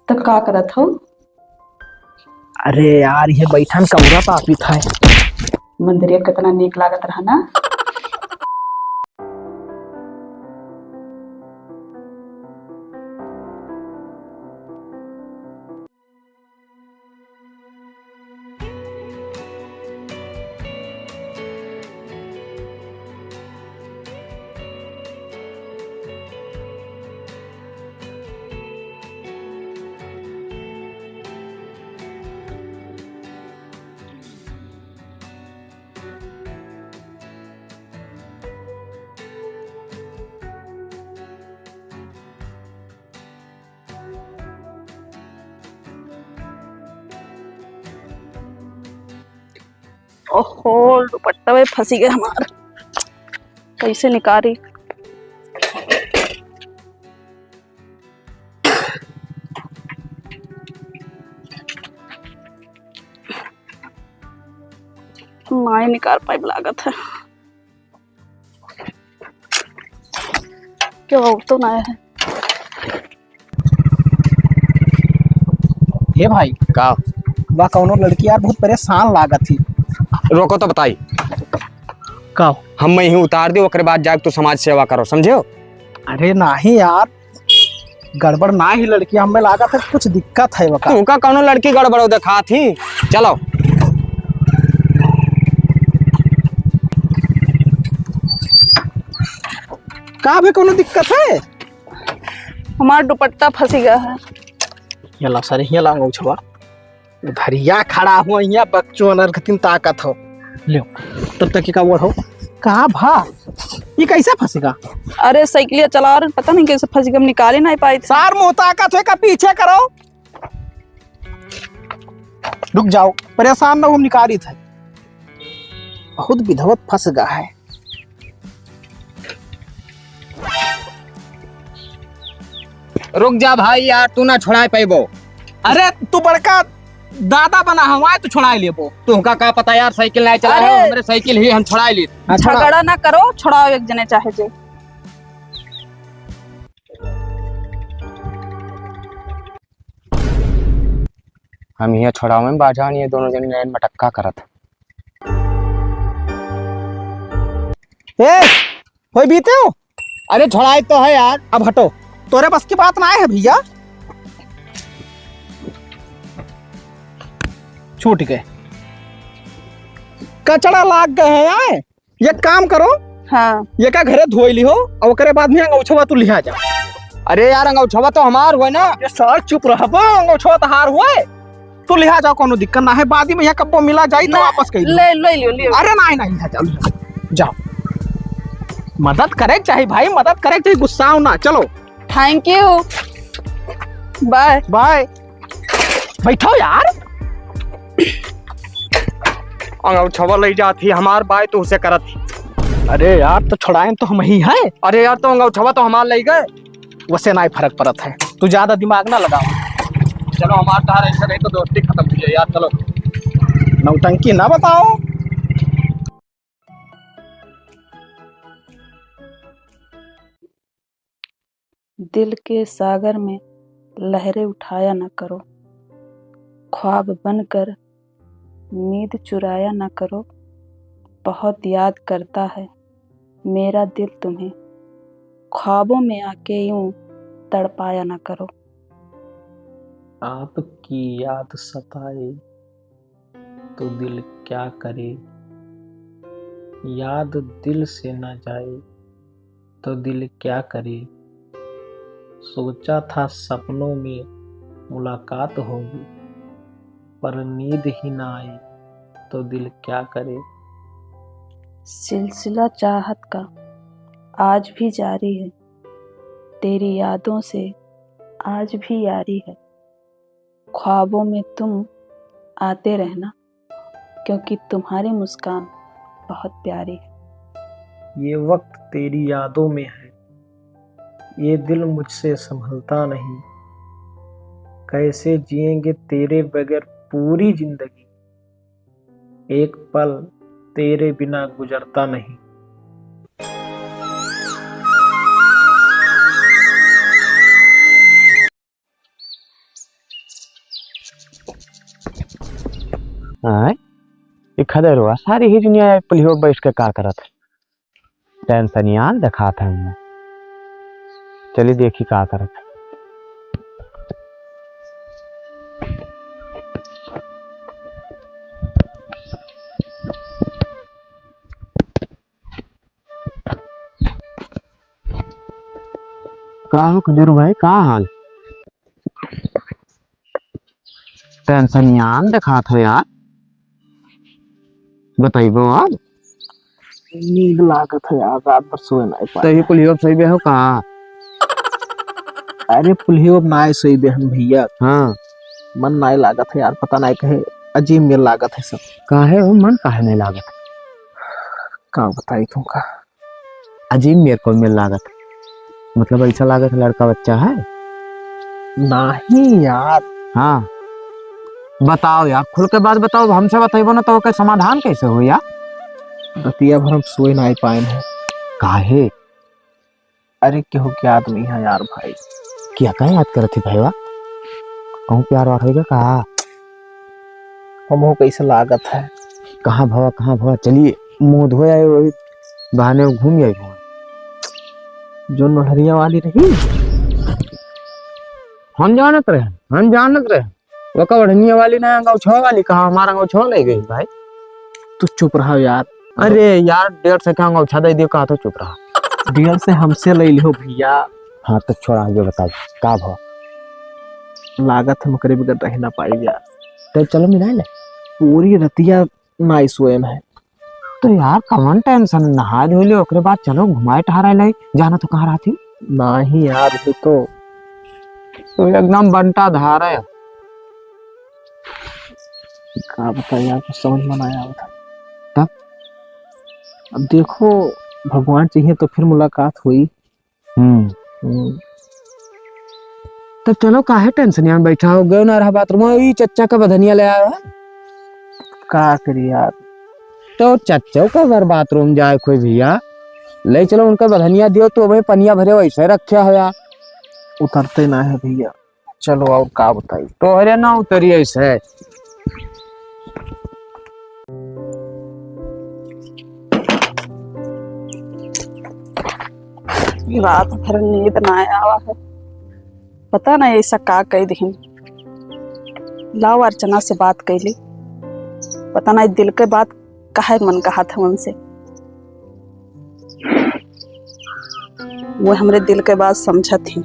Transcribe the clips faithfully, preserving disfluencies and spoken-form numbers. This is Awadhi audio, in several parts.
त का करत हो? अरे यार, ये बैठन कौरा पापित है। मंदिरिया कितना नीक लागत रहा ना। ओहो, दुपट्टा में फंसी गए हमार, कैसे निकारी? नाहीं निकार पाइब लागत है। क्यों, और तो ना है। हे भाई, का? वह कौनो लड़की यार बहुत परेशान लागत ही। रोको तो बताई। का? हम मैं ही उतार दी, ओकरे बाद जाके तू समाज सेवा करो, समझे हो? अरे नाहीं यार, गड़बड़ ना ही लड़की, हमें लागत है कुछ दिक्कत है वका। तू का कौनो लड़की गड़बड़ देखा थी? चलो। का भी कौनो दिक्कत है? हमार दुपट्टा फंसी गया है। ये ला सर, ये ला अंगोछवा। उधरिया खड़ा हुआ यहाँ बच्चों अनर्गतिन ताकत हो। ले, तब तक का वो हो? का भा? ये कैसे फंसेगा? अरे साइकिलिया चला रहे, पता नहीं कैसे फंसी, हम निकाले नहीं पाए थे। सार मुंह ताकत हो, का पीछे करो। रुक जाओ, परेशान ना हो, हम निकाली थे। बहुत विधवत फंस गया है। रुक जा भाई यार, तू ना छोड़ाए पैबो। अरे तू बड़का दादा बना हमारे, तू छोड़ाए लेबो। तुहका का पता यार, साइकिल नहीं चला अरे। हमरे साइकिल ही हम छोड़ाए ली। हाँ, छोड़ाओ। झगड़ा ना करो, छोड़ाओ एक जने चाहे जे। हम यहाँ छोड़ावे में बाझा, ये दोनों जने मटक्का करत। ए, होई बीते हो? अरे छोड़ाए तो है यार। अब हटो, तोरे बस की बात ना है भैया। छूट गए, कचड़ा लाग गए हैं आए। एक काम करो, हाँ। ये का घरे धोई लिहो और ओकरे बाद में अंगौछवा तू लिहा जा। अरे यार, अंगौछवा तो हमार हुए ना। ये सार चुप रहबो, अंगौछवा तहार हुए। तू लिहा जाओ, कोनो दिक्कत ना है, बाद में यहाँ कब्बो मिला जाई तो ना, वापस कह दो। ले, ले लियो, लियो। अरे नहीं, नहीं, लिहा जाओ, लिहा जाओ। जाओ। मदद करे के चाही भाई, मदद करे के चाही, गुस्साओ ना, चलो। Thank you। Bye। Bye। बैठो यार। अंगौछवा ले जात ही, हमार बाय तो उसे करत ही। अरे यार, तो छुड़ाएन तो हम ही हैं। अरे यार, तो अंगौछवा तो हमार ले गए। वैसे नाहीं फरक पड़त है, तू ज्यादा दिमाग ना लगाओ। चलो, हमार तार ऐसा नहीं तो दोस्ती खत्म हो जाए यार, चलो। नौटंकी ना बताओ। दिल के सागर में लहरें उठाया न करो, ख्वाब बनकर नींद चुराया न करो। बहुत याद करता है मेरा दिल तुम्हें, ख्वाबों में आके यूं तड़पाया न करो। आपकी याद सताए तो दिल क्या करे, याद दिल से ना जाए तो दिल क्या करे। सोचा था सपनों में मुलाकात होगी, पर नींद ही ना आई तो दिल क्या करे। सिलसिला चाहत का आज भी जारी है, तेरी यादों से आज भी यारी है। ख्वाबों में तुम आते रहना, क्योंकि तुम्हारी मुस्कान बहुत प्यारी है। ये वक्त तेरी यादों में है, ये दिल मुझसे संभलता नहीं। कैसे जिएंगे तेरे बगैर पूरी जिंदगी, एक पल तेरे बिना गुजरता नहीं। अरे रुआ, सारी ही दुनिया एक पुलियो बैठ के का करत है? टेंशनिया देखात है हमें। चली देखी का करत है। का हो खजूर भाई, का हाल? टेंशन यार देखात हो यार, बताइबो आप। नींद लागत है यार, रात भर सोए नहीं पाए। तो ये कुलियो सोइबे हो का? अरे कुलियो अब ना सोइबे हम भैया। हाँ। मन नहीं लागत है यार, पता नहीं कहे अजीब मेर लागत है सब। काहे हो, मन काहे नहीं लागत? का बताई तुमका? अजीब मेर को मेर लागत है। मतलब ऐसा लागत है लड़का बच्चा है? नहीं यार। हाँ, बताओ यार, खुल के बात बताओ, हमसे बताइबो ना तो ओके समाधान कैसे हो यार? रतिया भर हम सोए नहीं पाए हैं। काहे? अरे केहू के याद नहीं है यार भाई। क्या का याद करत ही भाईवा? कहूँ प्यार वार होइगा का? हमहू कैसे लागत है। कहाँ भवा, कहाँ भवा? चलिए मुँह धो आए, वही बहाने घूम आए। जो नोहरिया वाली रही। हम जानत रहे, हम जानत रहे। ओका ओढ़निया वाली ना, अंगौछवा वाली कहाँ? हमारा अंगौछवा ले गई भाई। तू चुप रहो यार। अरे यार, डेढ़ सौ के अंगौछा दे दियो, कहा तो चुप रहा। डेढ़ सौ हमसे ले लियो भैया। हाँ तो छोड़ा, ये बताओ का भवा? लागत हम ओकरे बगैर रह ना पाई यार। तो चलो मिला ले। पूरी रतिया ना सोए में है। तो यार कवन टेंशन, नहाए धोए ले, ओकरे बाद चलो घुमाए टहराए ले, जाना तो कहाँ रहती? नहीं यार, वो तो वो एकदम बंटा धार है। का बताई यार, कुछ समझ में नहीं आवत है। तब? अब देखो, भगवान चाहिए तो फिर मुलाकात हुई। हम्म। हम्म। तब चलो, काहे टेंशन में बैठा हो? गयो ना रहा बाथरूम, ई चच्चा का बधनिया ले आया है। का करी यार? तो चच्चो का घर बाथरूम जाए कोई भैया, ले चलो उनका बधनिया दियो, तो वही पनिया भरे वैसे रखे हो यार। उतरते ना है भैया। चलो और का बताई? तोहरे ना उतरी ऐसे। रात भर नींद ना आवा है, पता ना ऐसा का कह दिहिन। लाओ अर्चना से बात कैली, पता ना दिल के बात काहे मन कहा था उनसे। वो हमरे दिल के बात समझत ही।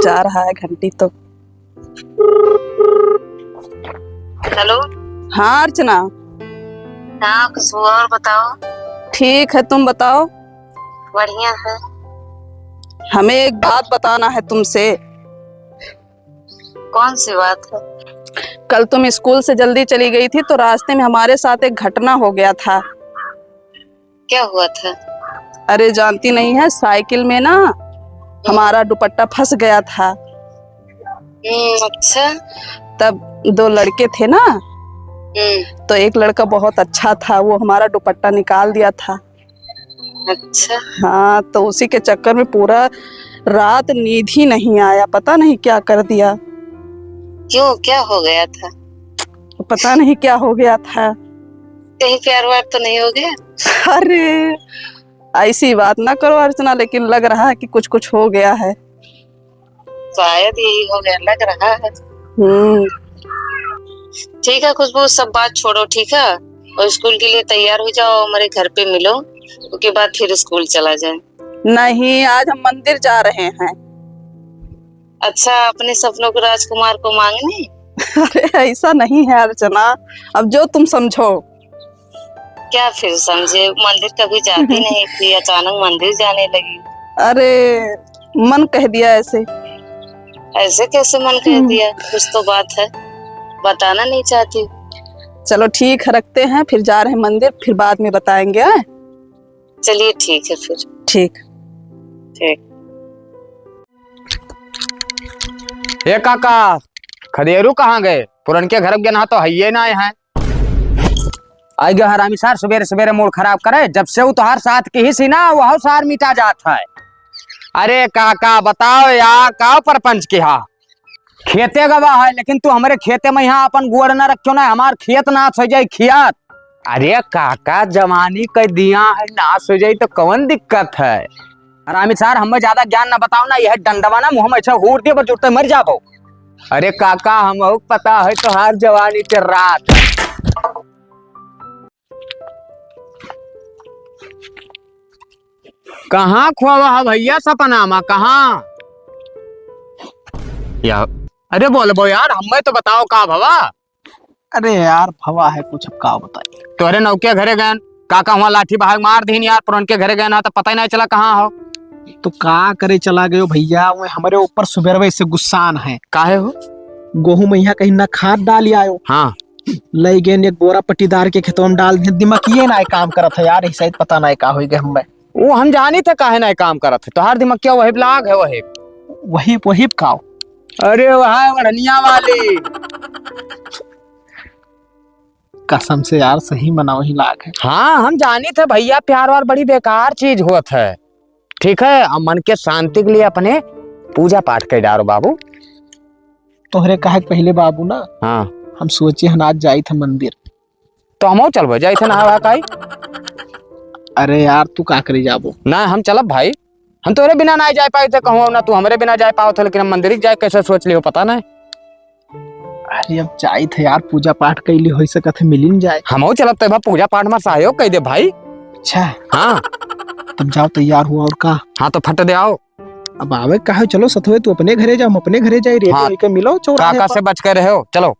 जा रहा है घंटी तो। हेलो। हाँ अर्चना। हाँ खुशबू, और बताओ। ठीक है, तुम बताओ। बढ़िया है। हमें एक बात बताना है तुमसे। कौन सी बात है? कल तुम स्कूल से जल्दी चली गई थी तो रास्ते में हमारे साथ एक घटना हो गया था। क्या हुआ था? अरे जानती नहीं है, साइकिल में ना हमारा दुपट्टा फंस गया था। हम्म, अच्छा। तब दो लड़के थे ना, हम्म। तो एक लड़का बहुत अच्छा था, वो हमारा दुपट्टा निकाल दिया था। अच्छा। हाँ, तो उसी के चक्कर में पूरा रात नींद ही नहीं आया, पता नहीं क्या कर दिया। क्यों, क्या हो गया था? पता नहीं क्या हो गया था। कहीं प्यार व्यार तो नहीं हो गया? अरे, ऐसी बात ना करो अर्चना, लेकिन लग रहा है कि कुछ कुछ हो गया है। शायद यही हो गया, लग रहा है। हम्म। ठीक है खुशबू, सब बात छोड़ो, ठीक है? और स्कूल के लिए तैयार हो जाओ, हमारे घर पे मिलो, उसके बाद फिर स्कूल चला जाए। नहीं, आज हम मंदिर जा रहे हैं। अच्छा, अपने सपनों के राजकुमार को मांगने? अरे, ऐसा नहीं है अर्चना, अब जो तुम समझो। क्या फिर समझे, मंदिर कभी जाती नहीं थी, अचानक मंदिर जाने लगी। अरे, मन कह दिया ऐसे। ऐसे कैसे मन कह हम्म। दिया? कुछ तो बात है, बताना नहीं चाहती। चलो ठीक है, रखते हैं, फिर जा रहे हैं मंदिर, फिर बाद में बताएंगे, हैं? चलिए ठीक है फिर। ठीक। ठीक। ए काका, खदेरू कहाँ गए? पुरनके घर के ना तो हइये ना है। आइ गयो हरामी सार, सुबेरे सुबेरे मूड खराब करे। जब से उ तोहार साथ किहिस ही ना, वहौ सार मिटा जात है। अरे काका, बताओ यार, का परपंच किहा? खेते गवा है, लेकिन तू हमरे खेते में यहाँ अपन गोड़ न रखियो ना, हमार खेत नाश होइ जाई, खेत। अरे काका, जवानी कै दिया है, नाश होइ जाई तो कौन दिक्कत है? हरामी सार, हमें ज्यादा ज्ञान न बताओ ना, यह डंडवा ना मुँह में ऐसा हूर दिए, पर जुटते मर जाबो। अरे काका, हमहू पता है तोहार जवानी के रात। कहाँ खोवा है भैया सपना मा, कहाँ? या, अरे बोलबो यार, हमें तो बताओ का भवा? अरे यार, भवा है कुछ, अब का बताई? तोहरे नौके घरे गएन, काका हुआ लाठी बहाय मार दीन यार, पुरनके घरे गएन, तो पता ही नहीं चला कहाँ हो। तो का करे चला गयो भैया, वो हमरे ऊपर सुबेरवे से गुस्सान है। काहे हो? गोहूं में यहाँ कहीं ना खाद डाल आयो। हाँ। लई गएन एक बोरा पट्टीदार के खेतवा में डाल दे, दिमागिए ना काम करत है यार, यही शायद पता नहीं का होई गए हमें। वो हम जानी थे काहे ना काम करत है, तोहार दिमाग क्या वही लाग है, वही। वही, वही का? अरे वह ओढ़निया वाली। कसम से यार, सही मना वही लाग है। हाँ, हम जानी थे भैया, प्यार वार बड़ी बेकार चीज होत है। ठीक है, अब मन के शांति के लिए अपने पूजा पाठ कर डारो बाबू। तोहरे कहे के पहले बाबू ना, हाँ। हम सोचे हन आज जाई थे मंदिर। तो हमहू चलबो, जाई थे नहा वहा काई। अरे यार, तू का करी जाबो? ना, हम चलब भाई, हम तोरे बिना ना जाए पाए थे कहूँ ना, तू हमरे बिना जाए पाओ थे, लेकिन हम मंदिर जाए कैसे सोच लियो पता नहीं। अरे अब जाई थे यार, पूजा पाठ कैली हो सकत है मिलिन जाए। हमहू चलब ते भा पूजा पाठ में सहयोग कर दे भाई। अच्छा। हाँ। तब जाओ तैयार हुआ और का? हाँ तो फट दे आओ। अब आवे का है, चलो सथवे तू अपने घरे जाओ, हम अपने घरे जाई, रेडी हाँ। होके मिलो चौराहे काका पर। से बच के रहो, चलो।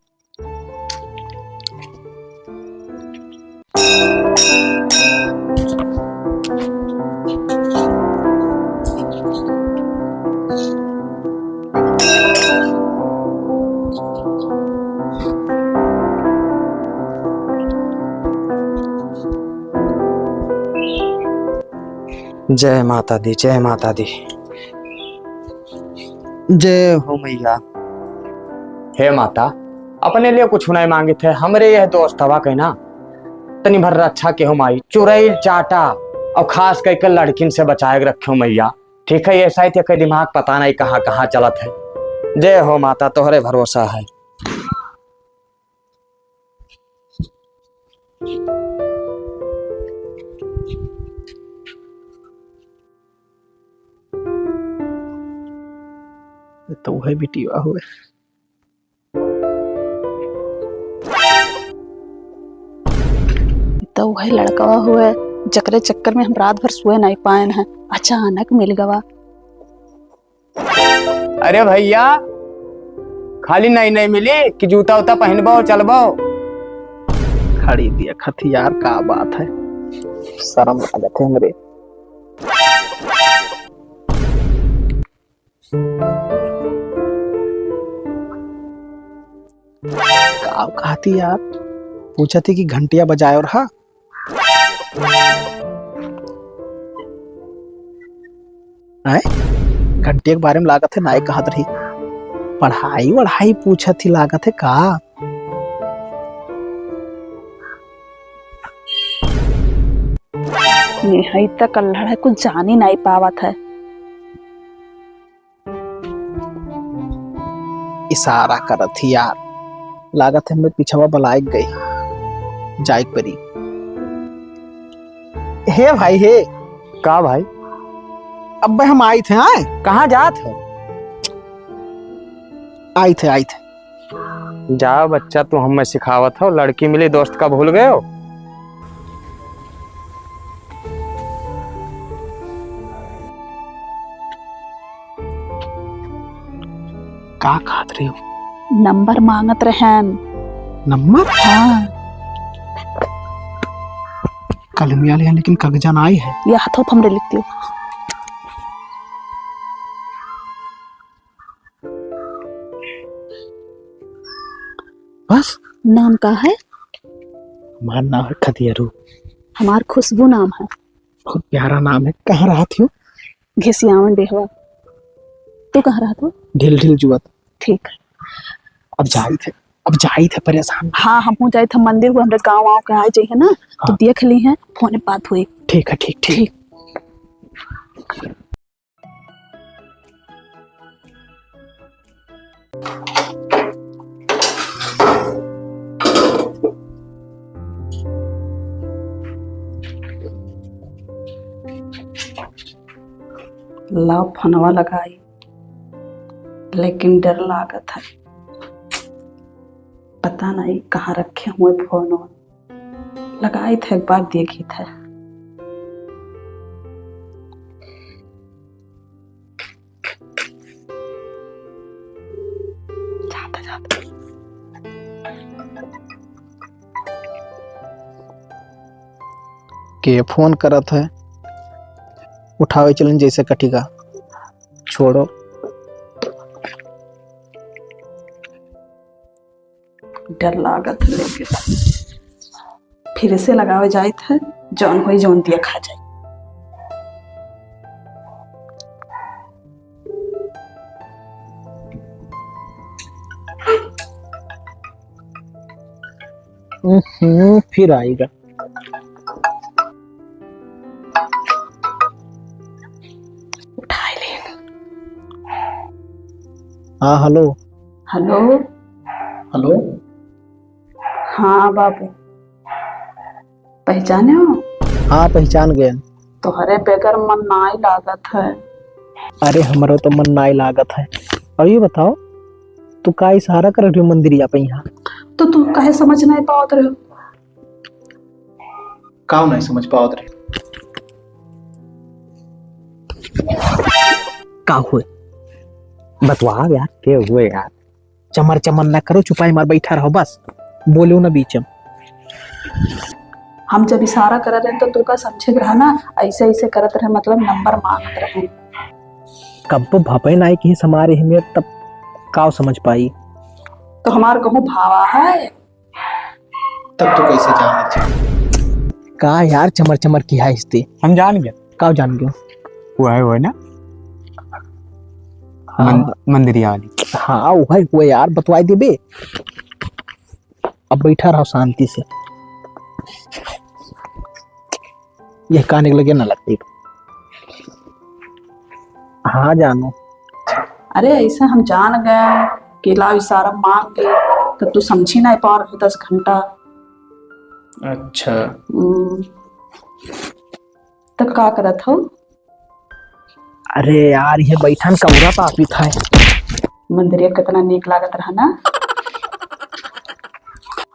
जय माता दी, जय माता दी। जय हो मैया। हे माता, अपने लिए कुछ नहीं मांगित है, हमरे यह दोस्तवा के ना तनी भर रक्षा के हो माई, चुरैल चाटा और खास करके लड़किन से बचाए के रखे हो मैया। ठीक है, ऐसा ही तेके दिमाग पता नहीं कहाँ कहाँ चलत है। जय हो माता, तोहरे भरोसा है। ये तो वही बिटिया हुए। ये तो वही लड़कवा हुए, जकरे चक्कर में हम रात भर सोए नहीं पाएन हैं, अचानक मिल गवा। अरे भैया, खाली नहीं नहीं मिली कि जूता उता पहनबो, चलबो? खड़ी दिया खथियार, का बात है, शर्म लागत है हमरे। का कहती यार, पूछा थी कि घंटिया बजाए और हा? हैं? घंटिया के बारे में लागत है नाई कहत रही। पढ़ाई वढ़ाई पूछत ही लागत है का? निहाई तक अल्हड़ है, कुछ जान ही नाई पावत है। इशारा करत ही यार, लागत है मैं पिछवा बलाए गई, जाए के परी। हे भाई हे। का भाई? अब्बे हम आइत है, आए? कहाँ जात हो? आइत है, आइत है। जाओ बच्चा, तू हमें सिखावत हो, लड़की मिली दोस्त का भूल गए हो? का कहत रही हो? नंबर मांगत रहन। नंबर? हाँ। कलमिया लिया, लेकिन कागजा ना आई है। यह हाथों पर हमरे लिख दियो। बस? नाम का है? हमार नाम है खदियरू। हमार खुशबू नाम है। बहुत प्यारा नाम है। कहाँ रहत हो? घिसियावन डेहवा। तू कहाँ रहत हो? ढिल ढिल जुअत। ठीक। अब जाइत है, अब जाइत है परेशान। हाँ, हमहूँ जाइत है मंदिर, वो हमरे गाँव वाँव के आए जइहे ना, तो हाँ। देख ली है, फोन पे बात हुई। ठीक है, ठीक, ठीक। ठीक। लाव फोनवा लगाई, लेकिन डर लागत है, पता नहीं कहाँ रखे हुए फोन। लगाई थे, एक बार देखी थे। जाता, जाता। के फोन करत है, उठावे चलन जैसे कटिगा। छोड़ो। डर लागत है लेकिन। फिर से लगावे जाइत है, जौन होई जौन दिया खा जाए। हम्म, फिर आएगा। उठाए ले। हाँ, हेलो। हेलो। हेलो। हाँ बाबू, पहचाने हो? हाँ, पहचान गए। तोहरे बगैर मन नाई लागत है। अरे, हमरो तो मन नाई लागत है। और ये बताओ, तू का इशारा कर रही हो मंदिरिया पे यहाँ? तो तू काहे समझ नहीं पावत रहे हो? का नहीं समझ पावत रहे? का हुए? बतवा यार, के हुए यार? चमर चमर ना करो, चुपाई मार बैठा रहो बस, बोलो ना बीच में। हम जब इशारा करत रहे तो तू का समझे के रहा ना, ऐसे ऐसे करत रहे, मतलब नंबर मांगत रहे। कब भपे नाई कहीं समारे ही मेर, तब काव समझ पाई? तो हमार कहूँ भावा है। तब तो कैसे जाने थे? का यार चमर चमर की है इस्ते? हम जान गए। काव जान गए? वो है, वो है ना? हाँ। मन-, मंदिरिया वाली। हाँ, वो है, वो यार, बतवाई देबे। अब बैठा रहो शांति से। ये कान के लगे ना लगती। हाँ जानू। अरे ऐसा हम जान गए कि लाव इशारा मांग के, तो तू समझी नहीं पा रहे दस घंटा। अच्छा। हम्म। तो का करत हो? अरे यार, ये बैठन कौरा पापित है। मंदिरिया कितना नीक लागत रहा ना।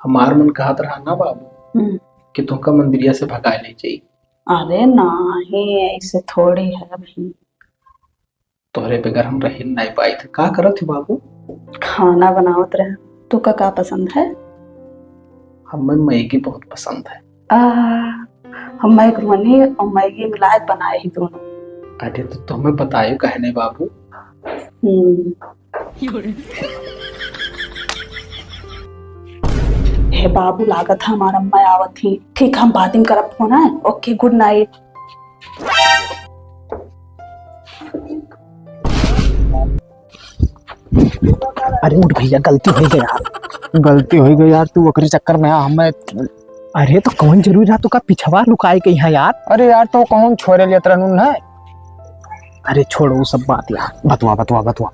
हमार मन कहत रहा ना बाबू, हम्म। कि तोहका मंदिरिया से भगाए ले जाई। अरे नाही, ऐसे थोड़ी है भाई। तोहरे बगैर हम रह नहीं पाई थे। का करत हो बाबू? खाना बनावत रहे। तोका का पसंद है? हमें मैगी बहुत पसंद है। आ, हम मैक्रोनी और मैगी मिलाए बनाए ही दोनों। अरे तो तुम्हें बतायो काहे नहीं बाबू? हम्म। हे बाबू, लागत है हमार अम्मा आवत ही। ठीक, हम बाद में करब फोन, है? OK, good night। अरे उठ भैया, गलती होइ गई यार। गलती होइ गई यार, तू ओकरे चक्कर में आ, हमें। अरे तो कौन जरूरी रहा तोका पिछवा लुकाए के यहाँ यार? अरे यार, तो कौन छोरे लेत रहनू ना? अरे छोड़ वो सब बात यार, बतवा, बतवा, बतवा।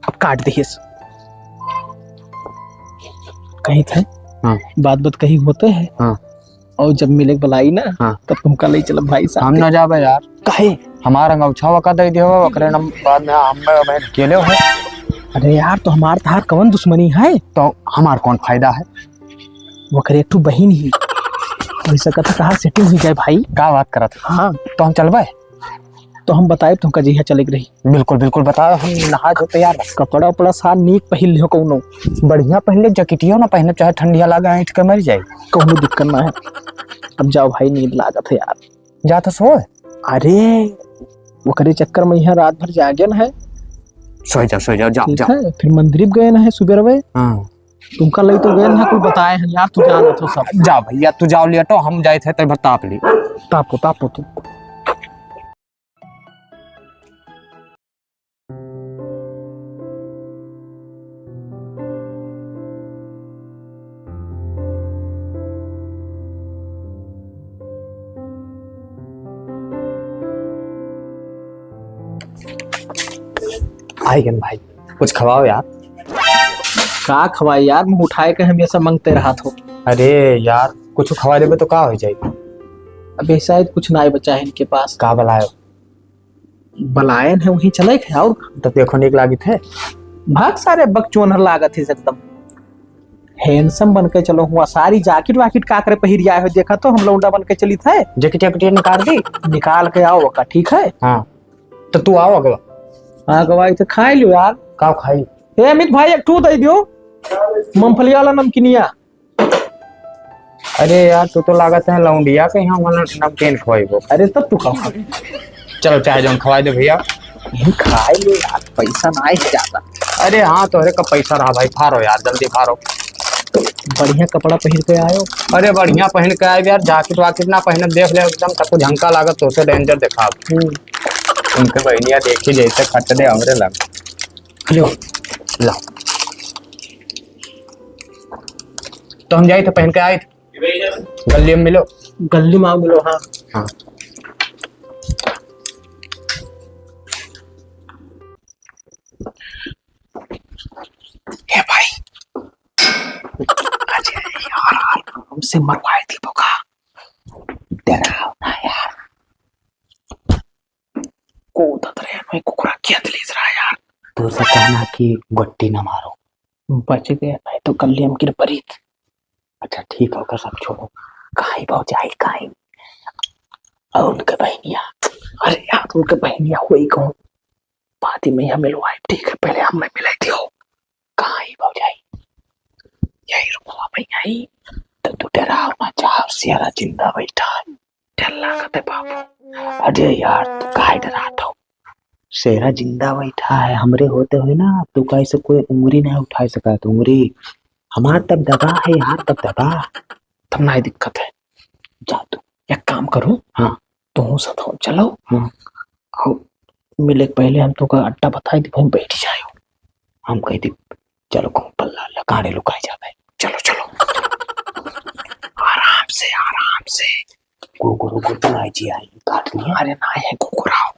अब काट दिहिस। कहीं थे? हाँ। बात बात कहीं होते हैं। हाँ। और जब मिले के बुलाई ना, हाँ। तब तुमका ले चलब भाई साहब। हम ना जाबे यार। काहे? हमार अंगौछा वका दे दियो, ओकरे नम-, बाद में हम, हम अकेले हो। अरे यार, तो हमार तहार कवन दुश्मनी है? तो हमार कौन फायदा है? ओकरे एक ठो बहिन ही। वैसे कथा कहाँ setting हुई जाए भाई? का बात करत? हाँ। तो हम चलबे? तो हम बताए तुमका जहिया चले के रही। बिल्कुल, बिल्कुल बताओ, हम नहा धो तैयार रह। कपड़ा उपड़ा सार नीक पहिन लिहो कौनो। बढ़िया पहिन ले, जैकेटियो ना पहिने, चाहे ठंडिया लागे, ऐंठ के मर जाए। कौनो दिक्कत ना है। अब जाओ भाई, नींद लागत है यार। जा तो सो। अरे, ओकरे चक्कर में यहाँ रात भर जागे न है। सो जाओ, सो जाओ, जाओ, ठीक जाओ। है, फिर मंदिर गए न है सुबेरवे। हाँ। तुमका लई तो गए ना, कुल बताए हैं यार, तू जान तो सब। जा भैया, तू जाओ लेटो, हम जाए थे, तब ताप ली। तापो, तापो तू। आइगन भाई, कुछ खवाओ यार। का खवाई यार, मुँह उठाए के हमेशा मांगते रहत हो। अरे यार, कुछ खवा देबे तो का हो जाई? अबे शायद कुछ ना बचा है इनके पास। का बलायो? बलायन है, वहीं चले थे और। तो देखो, नीक लागित है। भाग सारे बकचोनहर लागत है एकदम। Handsome बन के चलो हुआ, सारी jacket वाकेट का करे पहिर आए हो, देखा तो हम लौंडा बन के चली थे। Jacket, jacket निकाल दी। निकाल के आओ का, ठीक है? हाँ, तो तू आओ अगवा। अगवा, इथे खाई लियो यार। का खाई? ए अमित भाई, एक ठू दे दियो, मूंगफली वाला नमकीनिया। अरे यार, तू तो लागत है लौंडिया के यहाँ वाला नमकीन खवाइबो। अरे तब तू खाओ। चलो, चाहे जौन खवाई दे भैया। यही खाए ले यार, पैसा ना है ज्यादा। अरे हाँ, तोहरे का पैसा रहा भाई, फारो यार, जल्दी फारो। बढ़िया कपड़ा पहिर के आयो। अरे बढ़िया पहिन के आए यार, jacket वाकेट ना पहिने, देख ले एकदम तको झंका लागत, तोसे danger देखाब। हम्म। उनके बहनिया देखी जैसे खट दे हमरे लग। लो, ला। तो हम जाई थे, पहिन के आई थे। गल्ली में मिलो। गल्ली में आओ, मिलो, हाँ। हाँ। ए भाई, अरे यार, हमसे मरवाए दी बोका। डराओ ना यार। कूदत रहे, मैं कुकुरा खेत लीज रहा यार। तो उसे कहना कि गोटी ना मारो। बच गया, नहीं तो गल्ली में गिर पड़ी। अच्छा ठीक है, ओकर सब छोड़ो। काई भौजाई, काई? और उनके बहनिया? अरे यार, उनके बहनिया होई कौन? बाद में हम मिलवाए, ठीक है, पहले हमें मिलाई दियो। काई भौजाई? यही रुपवा में आई, तो तू डराओ ना, चार सियारा जिंदा बैठा है। डर लागत है बाबू। अरे यार, तू काहे डरात हो? शेरा जिंदा बैठा है, हमरे होते हुए ना, तू कैसे कोई उंगली नहीं उठा सका, तू उंगली। हमार तब दबा है यार, तब दबा। तब ना दिक्कत है। जा तू। एक काम करो। हाँ। तू सथो चलो। हाँ। और मिले के पहले हम तो का अड्डा बताई दी, वहीं बैठ जायो। हम कह दी, "चलो, कहूँ पल्ला लकाड़े लुकाए जावे।" चलो, चलो। आराम से, आराम से। कुकुर, कुकुर तो नाई जी आई, काट लिया। अरे नाई है कुकुर, आओ।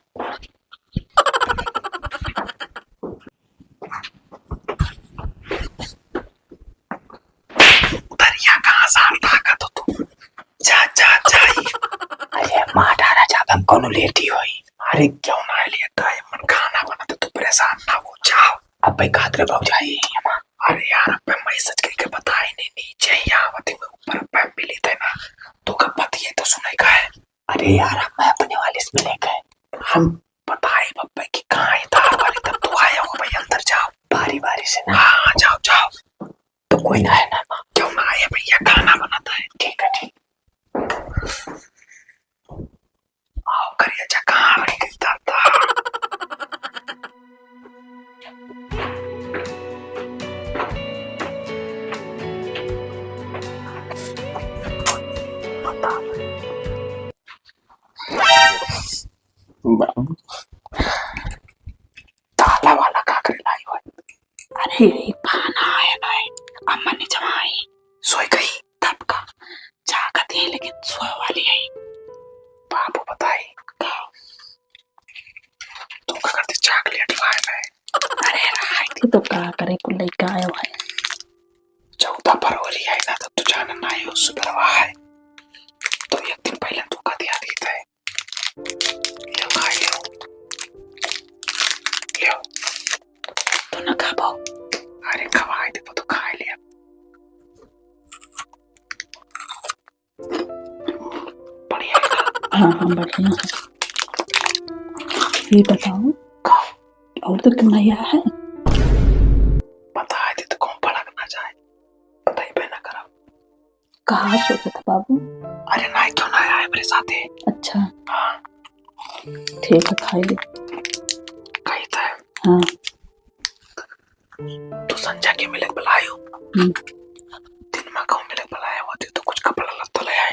उधर यहाँ कहाँ से आता का तो तू? जा, जा, जा ही। अरे मार डारा जा, हम कौनो लेटी होई। अरे क्यों ना लेटा है, मन खाना बना तो तू परेशान ना हो, जाओ। अबे खात रे भौजाई हमार। अरे यार, अबे मैं सच कह के बताई नहीं, नीचे ही आवत ही मैं ऊपर अबे मिली थे ना, तो का पति है तो सुने का है। अरे यार, मैं अपने वाले से मिले गए। हम बताई बब्बे कि कहाँ है तार वाली, तब तू आया हो भाई, अंदर जाओ। बारी बारी से ना। हाँ, हाँ, जाओ, जाओ। तो कोई ना है ना? क्यों ना आए भैया, खाना बनाता है। ठीक है, ठीक। आओ करिया जा, कहाँ रह गई दादा? बाबू, ताला वाला का करे लाई हो? अरे, बहाना है ना, अम्मा ने जमाई। सोई गई? तब का, जागत है, लेकिन सोए वाली है। बाबू बताई। का? तू का करती chocolate खाए में? अरे, रात के तो का करे, कुल लइका आए हुए। चौदह फरवरी है ना, तब तो जाना ना है, उस सुबह है। तो एक दिन पहले तू का दिया दी थे। ले भाई, ले। ले। तू ना खाबो? अरे खवाए देबो तो खाए ले। बढ़िया है। हाँ, हाँ, बढ़िया है। ये बताओ, का? और तो क्यों नहीं आया है? बताए दे तो कौन भड़क ना जाए। बताई पे ना करब। कहाँ सोचत है बाबू? अरे नाई, क्यों ना आया है मेरे साथे? अच्छा। हाँ। ठीक है, खाई ले। कही तो है। हाँ। तू संजय के मिले बुलायो। हम्म। दिन में कहूँ मिले बुलायो होती तो कुछ कपड़ा लत्ता ले आए।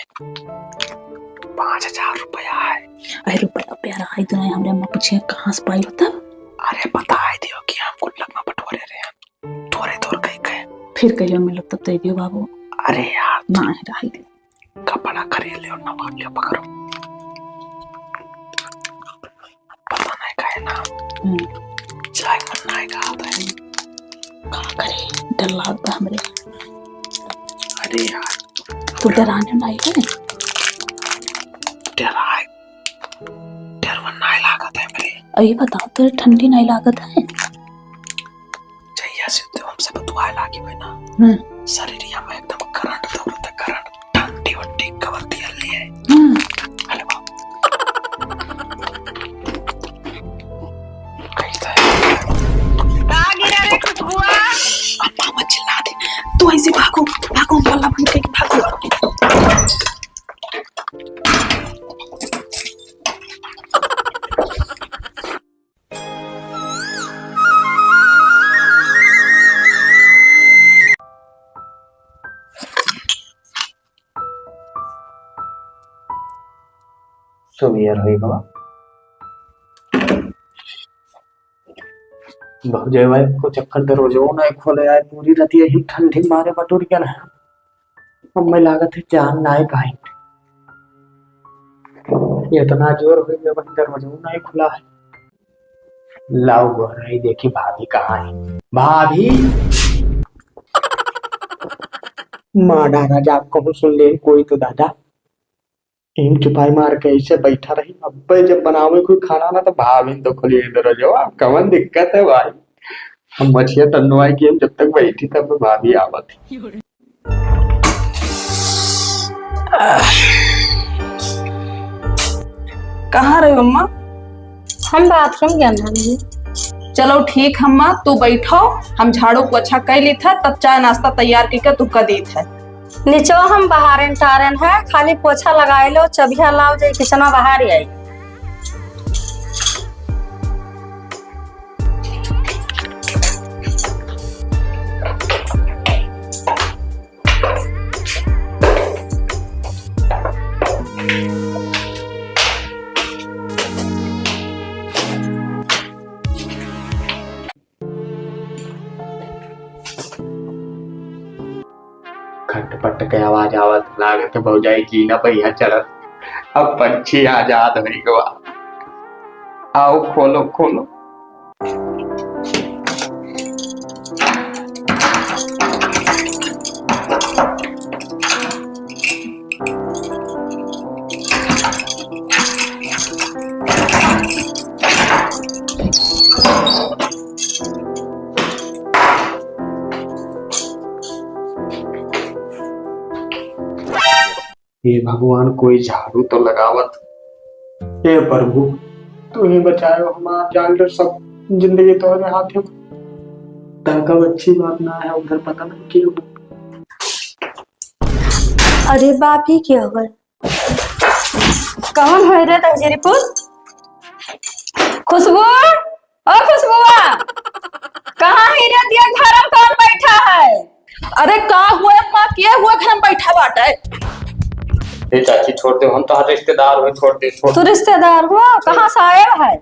पाँच हजार रुपया है। अरे रुपया प्यारा है तो नहीं, हमरे अम्मा पूछे कहाँ से पाई हो तब? अरे बताए दियो कि हम गुल्लक में बटोरे रहे हैं। तोरे तोर कहीं गए। फिर कहियो मिलो तब दे दियो बाबू। अरे यार। ना है, रही दे। कपड़ा खरीद लियो, नवाब लियो, पकड़ो। पता नहीं काहे ना। हम्म। चाय मन नहीं कहा था। का करे? डर लागता हमरे। अरे यार। तू डराने नहीं है? डराए। डर मन नहीं लागत है मेरे। अरे बताओ, तोरे ठंडी नहीं लागत है? जहिया से तू हमसे बतुआए लागी बे ना, हम्म। शरीरिया में एकदम करंट दौड़त है, करंट। ठंडी वंडी कवर दिया ले है। हम्म। अरे बाप। कैसा है? का गिरा रे खुशबुआ? अम्मा मत चिल्ला दे। तू ऐसे भागो, भागो, मल्ला बन के भागो। सुबह होई बाबा। भौजाई भाई को चक्कर दरवाजो ना खोले आए, पूरी रतिया ही ठंडी मारे बटुर गया ना। अब मैं लागत है जान ना आए पाए। इतना जोर हो गया, वही दरवाजो ना खुला है। लाओ गोहराई देखी भाभी कहाँ है। भाभी! माँ डारा जा कहूँ सुन ले कोई तो दादा। इन चुपाई मार के ऐसे बैठा रही। अब्बे जब बनावे कोई खाना ना तो भाभी तो खोली दरवाजवा। कवन दिक्कत है भाई? हम मछिया टन्नवाई के जब तक बैठी तब भाभी आवत है। कहाँ रहे अम्मा? हम बाथरूम गए रहनी। चलो ठीक अम्मा, तू बैठो, हम झाड़ू पोछा कर ली था, तब चाय नाश्ता तैयार करके तू कर दी था। नीचो हम बहारेन टारेन है, खाली पोछा लगाए लो, चबिया लाओ, जे किचना बहार आई। खटपट के आवाज आवत, लागत भौजाई जीना पहिया चढ़त। अब पंछी आजाद होई गवा। आओ खोलो, खोलो। हे भगवान, कोई झाड़ू तो लगावत। हे प्रभु, तू ही बचायो हमार जान, सब जिंदगी तोहरे हाथ में। तनका अच्छी बात ना है, उधर पता नहीं क्यों। अरे बाप, ई के हो गए? कौन होए रे दहिजरी पुत? खुशबू, ओ खुशबुआ, कहाँ है रे? दिया घर में कौन बैठा है? अरे का हुआ अम्मा, के हुआ घर में बैठा बाटे? ए चाची, छोड़ दे, हम तो आज रिश्तेदार हुए, छोड़ दे, छोड़। तू रिश्तेदार हुआ? कहाँ से आया है?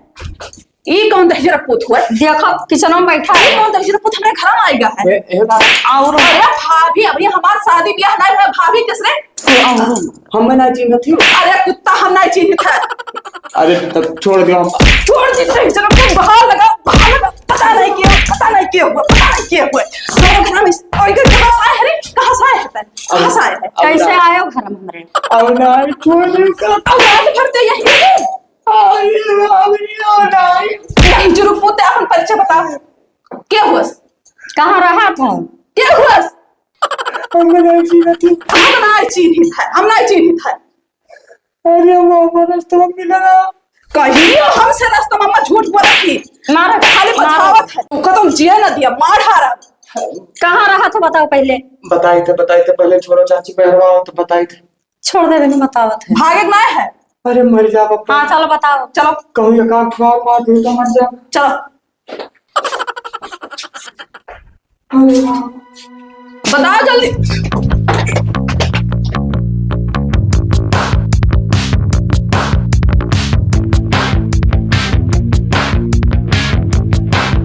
ई कौन दहिजरा पूत हुआ? देखो, किचन में बैठा ई है। कौन दहिजरा पूत हमरे घर में आएगा है? ए, ए, बात। और अरे भाभी, अभी हमार शादी ब्याह नहीं हुआ, भाभी किस रे? ए, और हम ना चिन्हत ही। अरे कुत्ता, हम नहीं चिन्हत है। अरे तब छोड़ दे हम। छोड़ दे दहिजरा पूत, बाहर लगा, बाहर लगा। पता नहीं क्या, पता नहीं क्या हुआ, पता नहीं क्या हुआ। तो घर में, और इधर कहाँ से आए है रे? कहाँ से आए है तै? कहाँ से आए है? अब कैसे ना। आयो घर में हमरे? अब ना, छोड़ दे। अब रात भर ते यही है। अरे बाप रे, ओ नाई। नहीं, जरूर पूते अपन परिचय बता। के हुअस? कहाँ रहा था? के हुअस? हम नहीं चिन्हत ही। हम नहीं चिन्हित है, हम नहीं चिन्हित है। अरे बाबा, रास्ता में मिला ना। कहियो हमसे रास्ता में अम्मा झूठ बोलत ही। मारा, खाली मारा। बतावत है। तू कतौ जिया ना दिया, मार हारा। कहाँ रहा था बताओ पहले। बताई थे, बताई थे, पहले छोड़ो चाची, पहलवा हो तो बताई थे। छोड़ दे, मैंने बतावत है। भागे के ना है। अरे मर जा बाप। हाँ, चलो बताओ। चलो। कहूँ एक आंख मार, मार दे तो मर जा। चलो। अरे बाप। बताओ जल्दी।